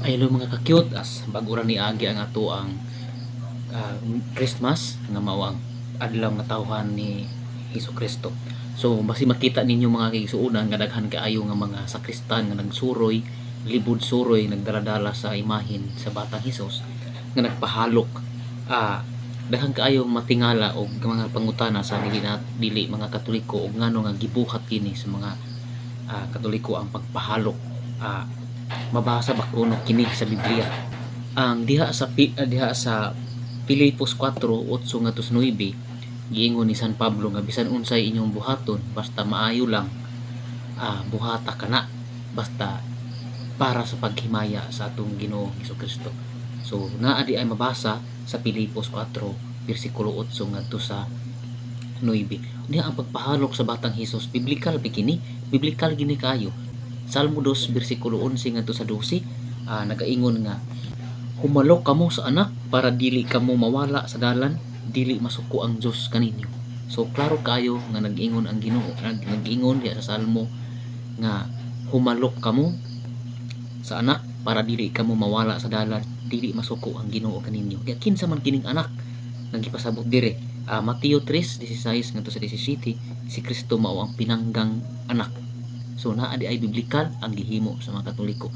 Ay, hello mga ka-cute, as bag-o ra ni agi ang ato ang Christmas nga mao ang adlaw nga tawhan ni Hesus Kristo. So basi makita ninyo, mga kaigsuonan, nga daghan kaayo nga mga sakristan nga nagsuroy, libod suroy, nagdala-dala sa imahin sa batang Hesus nga nagpahalok. Daghan kaayo matingala og mga pangutana sa dili na dili mga Katoliko og ngano nga gibuhat kini sa mga Katoliko ang pagpahalok. Mabasa ba kuno kini sa Biblia? Ang diha sa Filipos 4:8 ngadto sa 9, giingon ni San Pablo nga bisan unsay inyong buhaton, basta maayo lang, buhata kana basta para sa paghimaya sa atong Ginoong Hesukristo. So naa di ay mabasa sa Filipos 4 bersikulo 8 ngadto sa 9. Niya ang pagpahalok sa batang Hesus, biblical bi kini? Biblical gini kayo. Salmo 2 bersikulo 11 ngadto sa 12, nagaingon nga humalok kamo sa anak para dili kamo mawala sa dalan, dili masuko ang Dios kaninyo. So klaro kayo nga nag-ingon ang Ginoo, nag-ingon diha sa Salmo nga humalok kamo sa anak para dili kamo mawala sa dalan, dili masuko ang Ginoo kaninyo. Kaya kinsa man kining anak nga gipasabot dire? Mateo 3:16 ngadto sa 17, si Kristo mao ang pinanggang anak. So naa di ay biblikal ang gihimo sa mga Katoliko.